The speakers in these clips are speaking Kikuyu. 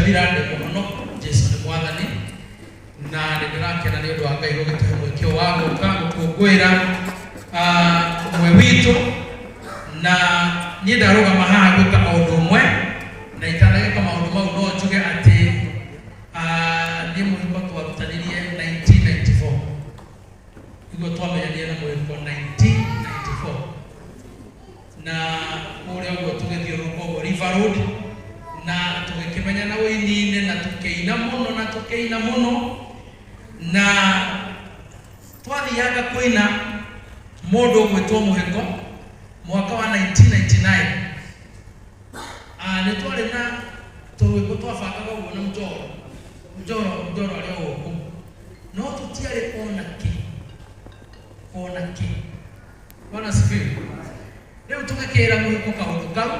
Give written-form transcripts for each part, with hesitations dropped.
Jamila ndĩ mũhonoku, Jesu nĩ mwathani, na nĩ ndĩrakena nĩ ũndũ wa Ngai gũgĩtũhe mweke ũyũ wa gũka gũkũngũĩra ũmwe witũ. Na niĩ ndarũgama haha gwĩka maũndũ ũmwe, na itanagĩka maũndũ mau no njuge atĩ niĩ mũhiko twarutanirie 1994. Nĩguo twamenyanire na mũhiko 1994. Na kũrĩa ũguo tũgĩthiũrũrũka ũguo River Road, na tũgĩkĩmenyana ũini-inĩ, na tũkĩina mũno, na tũkĩina mũno, na twathianga kũina mũndũ ũgwĩtwo mũhĩko mwaka wa 1999. Nĩ twarĩ na tũrwĩmbo twabangaga ũguo na mjoro mjoro mjoro arĩ o gũkũ, no tũtiarĩ ona kĩ ona kĩ. Bwana asifiwe. Rĩu tũgĩkĩra mũhĩko kaũndũ kau,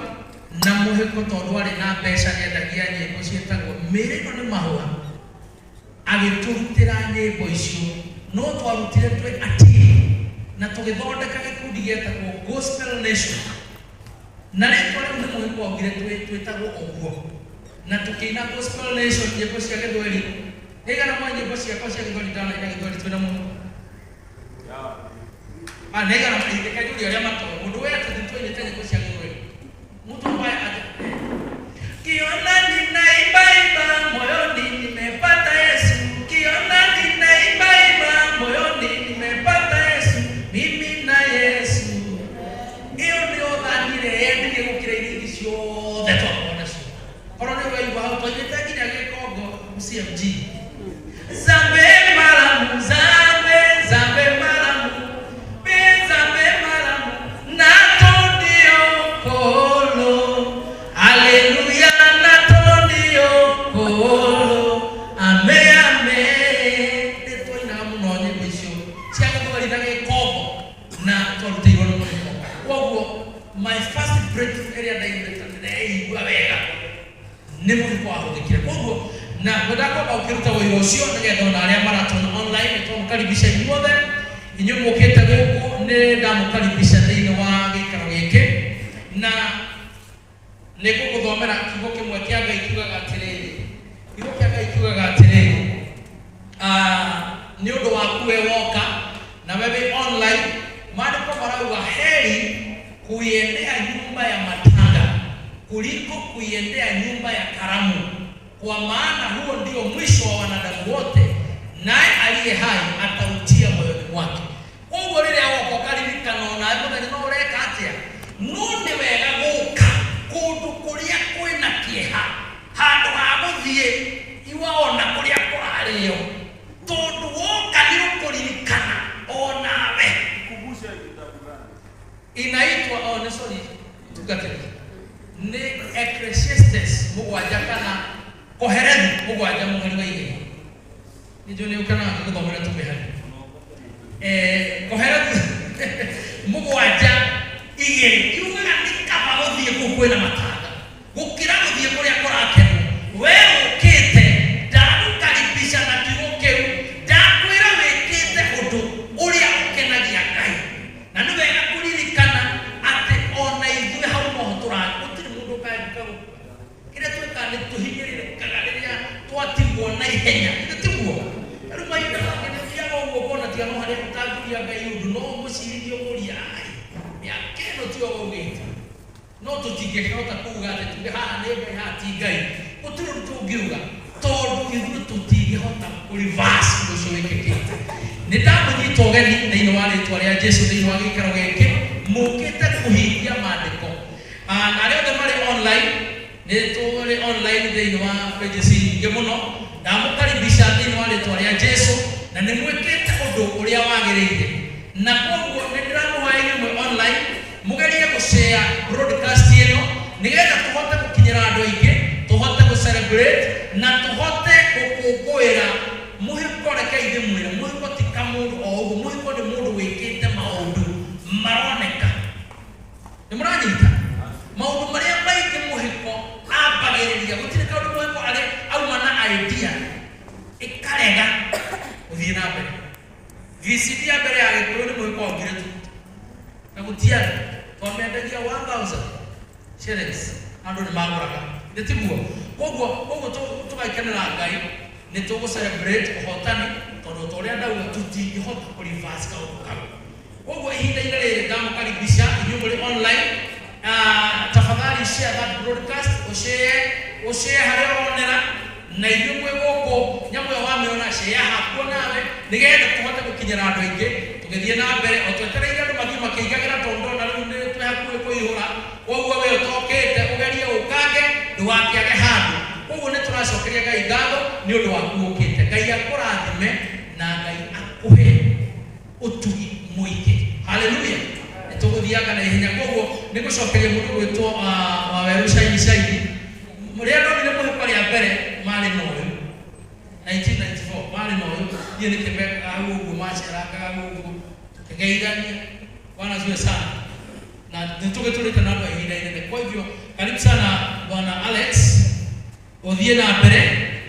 na mũhĩko tondũ arĩ na mbeca nĩendagia nyĩmbo ciĩtagwo mĩrĩ ĩno nĩ mahũa, agĩtũrutĩra nyĩmbo icio, no twarutire twĩ a team na tũgĩthondeka gĩkundi gĩetagwo Gospel Nation, na rĩtwa rĩu nĩ mũhĩko waugire twĩtagwo ũguo, na tũkĩina Gospel Nation nyĩmbo cia gĩthweri. Nĩ aigana moĩ nyĩmbo ciakwa cia gĩthweri ndanaina gĩthweri twĩna mũhĩko? Ah, nĩ aigana reke njũrie arĩa matoĩ mũndũ we atĩ tũinĩte nyĩmbo cia gĩthweri. Mtu ambaye Kiona ninaimba moyoni nimepata Yesu, kiona ninaimba moyoni nimepata Yesu, mimi na Yesu. Ĩyo nĩyo thani ĩrĩa yendirie gũkĩra iria ingĩ ciothe twakorwo nacio. Korwo nĩ ũraigua hau twainĩte nginya Gĩkongo CMG. Nzambe malamu, Nzambe, Nzambe malamu, be Nzambe malamu, natondi yo Nkolo, Haleluya, natondi yo Nkolo, ame ame. Nĩ twainaga mũno nyĩmbo icio cia Gĩthweri na Gĩkongo na twarutĩirwo nĩ mũrĩmo. Kwoguo my first breakthrough ĩrĩa ndaiguire ta ndĩreigua wega nĩ mũhĩko wahũthĩkire. Kwoguo na ngwendaga kwamba gũkĩruta ũira ũcio nĩgetha ona arĩa maratũona online nĩ twamũkaribisha inyuothe, inyuĩ mũkĩte gũkũ nĩ ndamũkaribisha thĩinĩ wa gĩikaro gĩkĩ, na nĩ ngũgũthomera kiugo kĩmwe kĩa Ngai kiugaga atĩrĩrĩ, kiugo kĩa Ngai kiugaga atĩrĩrĩ, nĩ ũndũ waku we woka na we wĩ online, maandĩko marauga heri kuiendea nyumba ya matanga kuliko kuiendea nyumba ya karamu, kwa maana huo ndio mwisho wa wanadamu wote, naye aliye hai atautia moyoni mwake. Koguo rĩrĩa woka ũkaririkana onawe mũthenya no ũreka atĩa, no nĩ wega gũka kũndũ kũrĩa kwĩna kĩeha handũ ha gũthiĩ iwaona kũrĩa kũrarĩo, tondũ woka nĩ ũkũririkana onawe. Kumbushe kitabu gani? Inaitwa, oh, nĩ sorry, tungatĩri nĩ Ecclesiastes mũgwanja kana Kohelethu mũgwanja mũhari wa igĩrĩ. Nĩ njũĩ nĩ ũkenaga ngĩgũthomera tũmĩhari. Kohelethu mũgwanja igĩrĩ yugaga nĩ kaba gũthiĩ kũu kwĩna matanga gũkĩra gũthiĩ kũrĩa kũrakenwo. We ũkĩte ndagũkaribisha na kiugo kĩu, ndakwĩra wĩkĩte ũndũ ũrĩa ũkenagia Ngai. Na nĩ wega kũririkana atĩ ona ithuĩ hau noho tũrathiĩ, gũtirĩ mũndũ ũkaebuka gũkua. Kĩrĩa twĩkaga nĩ tũhinyĩrĩrĩkaga rĩrĩa twatigwo na ihenya, githĩ tiguo? Ta rĩu mahinda mangĩ nĩ ũthiaga ũguo ũkona tiga no harĩa ũtangĩũria Ngai ũndũ, no ũmũcirithie ũmũrie, ai, mĩaka ĩno tiyo waugĩte. No tũtingĩkĩhota kuuga atĩ tuge haha nĩ Ngai, haha ti Ngai. Gũtirĩ ũndũ tũngiuga tondũ ithuĩ tũtingĩhota kũ reverse ũndũ ũcio wĩkĩkĩte. Nĩ ndamũnyita ũgeni thĩinĩ wa rĩtwa rĩa Jesu thĩinĩ wa gĩikaro gĩkĩ, mũkĩte kũhingia maandĩko. Na arĩa othe marĩ online, nĩ tũrĩ online thĩinĩ wa pages nyingĩ mũno. Ndamũkaribisha thĩinĩ wa rĩtwa rĩa Jesu, na nĩ mwĩkĩte ũndũ ũrĩa wagĩrĩire. Na kwoguo nĩ ndĩramũhoya inyuĩ mwĩ online, mũgerie gũ share broadcast ĩno nĩgetha tũhote gũkinyĩra andũ aingĩ, tũhote gũ celebrate na tũhote gũkũngũĩra mũhĩko. Rekei ndĩmwĩre, mũhĩko ti kamũndũ o ũguo, mũhĩko nĩ mũndũ wĩkĩte maũndũ maroneka. Nĩ mũranyita? Maũndũ marĩa maingĩ mũhĩko ambagĩrĩria, gũtirĩ kaũndũ mũhĩko arĩ auma na idea ĩkarega gũthiĩ na mbere. VCD ya mbere ya Gĩkũyũ nĩ mũhĩko waugire tu, na gũtiarĩ, twamĩendagia 1000 shillings, andũ nĩ magũraga, nĩ tiguo? Koguo tũgakenera Ngai, nĩ tũgũ celebrate ũhotani, tondũ ta ũrĩa ndauga, tũtingĩhota kũ reverse kaũndũ kau. Koguo ihinda-inĩ rĩrĩ ndamũkaribisha inyuĩ mũrĩ online. Tafadhali share that broadcast, ũshare, ũshare harĩa ũronera, na inyuĩ mwĩ gũkũ, nyamũ ĩyo wamĩona, share hakuo nawe, nĩgetha tũhote gũkinyĩra andũ aingĩ tũgĩthiĩ na mbere, o twetereire andũ mathiĩ makĩigagĩra, tondũ ndona rĩu nĩ twĩ hakuhĩ kũihũra. Koguo we ũtokĩte, ũgerie ũkange, ndũgakĩage handũ. Koguo nĩ tũracokeria Ngai ngatho nĩ ũndũ waku ũkĩte. Ngai akũrathime na Ngai akũhe ũtugi mũingĩ. Haleluya! Nĩ tũgũthianga na ihenya. Koguo nĩ gũcokeria mũndũ gwĩtwo Wawerũ Shaini. Shaini, rĩrĩa ndonire mũhĩko rĩa mbere marĩ na ũyũ 1994, marĩ na ũyũ, niĩ nĩ kĩmekaga hau ũguo, macerangaga hau ũguo, tũkĩgeithania. Bwana asifiwe sana. Na nĩ tũgĩtũrĩte na andũ a ihinda inene. Kwa hivyo karibu sana, Bwana Alex, ũthiĩ na mbere,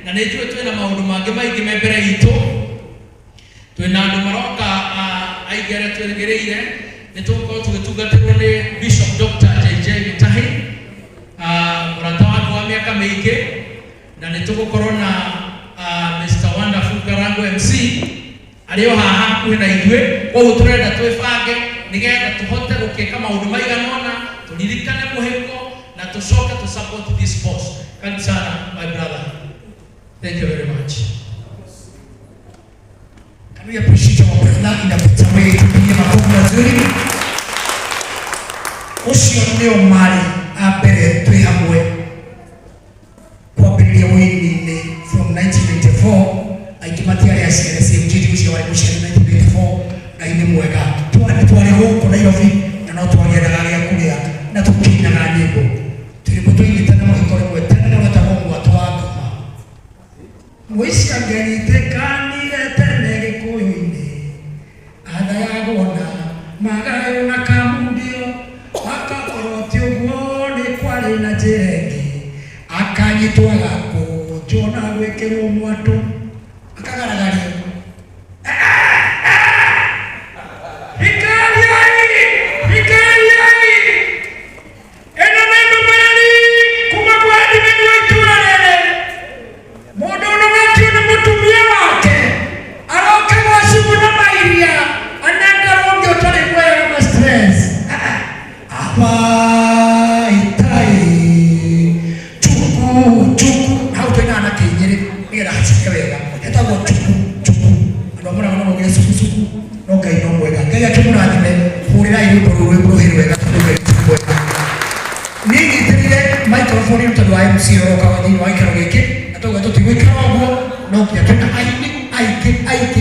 na nĩ njũĩ twĩna maũndũ mangĩ maingĩ me mbere itũ. Twĩna andũ maroka aingĩ arĩa twĩrĩgĩrĩire. Nĩ tũgũkorwo tũgĩtungatĩrwo nĩ Bishop Dr. JJ Gĩtahi, mũrata wakwa wa mĩaka mĩingĩ, na nĩ tũgũkorwo na Mr. Wonderful Karango MC arĩ o haha hakuhĩ na ithuĩ. Koguo tũrenda twĩbange nĩgetha tũhote gũkĩka maũndũ maigana ũna, tũririkane mũhĩko na tũcoke tũ support this cause. Karibu sana, my brother, thank you very much. Can we appreciate our brother in a better way? Tupige makofi mazuri. Ũcio nĩo marĩ a mbere twĩ hamwe kwambĩrĩria wĩini-inĩ from 1994. Aingĩ matiarĩ aciare. CMG ũcio warĩ mũciari 1994. Ngai nĩ mwega. Twarĩ twarĩ gũkũ Nairobi na no twagethaga gĩa kũrĩa na tũkĩinaga nyĩmbo. Twĩrĩmbo twainĩte na mũhĩko rĩmwe tene rwetagwo Mwatũ wa Ngoma. Mũicangenyitĩkanire tene Gĩkũyũ-inĩ, athayagwo na magayo na kamundio, akakorwo ti ũguo nĩ kwarĩ na njĩra ĩngĩ, akanyitwo, agakũnjwo na gwĩkĩrwo mwatũ, akagaragario. Thikĩrĩriai, thikĩrĩriai, ĩno nĩ ndũmĩrĩri kuma kwa admin wa itũũra rĩrĩ. Mũndũ ũnogetio nĩ mũtumia wake aroke gwa cibũ na mairia, anengerwo ũngĩ ũtarĩ mwega ma stress. Apa itai chuku chuku, hau twainaga na kĩnyĩrĩ nĩgetha hacuke wega, hetagwo chuku chuku. Andũ a Mũrang'a no maugire cuku cuku, no Ngai no mwega. Ngai akĩmũrathime. Hũrĩrai rwĩmbo rũrũ, rwĩmbo rũhĩ rwega, tondũ Ngai ti mwega. Niĩ nyitĩrĩire microphone ĩno tondũ wa MC ũroka thĩinĩ wa gĩikaro gĩkĩ, na tauga tũtigũikara ũguo, no nginya twĩna aini aingĩ aingĩ.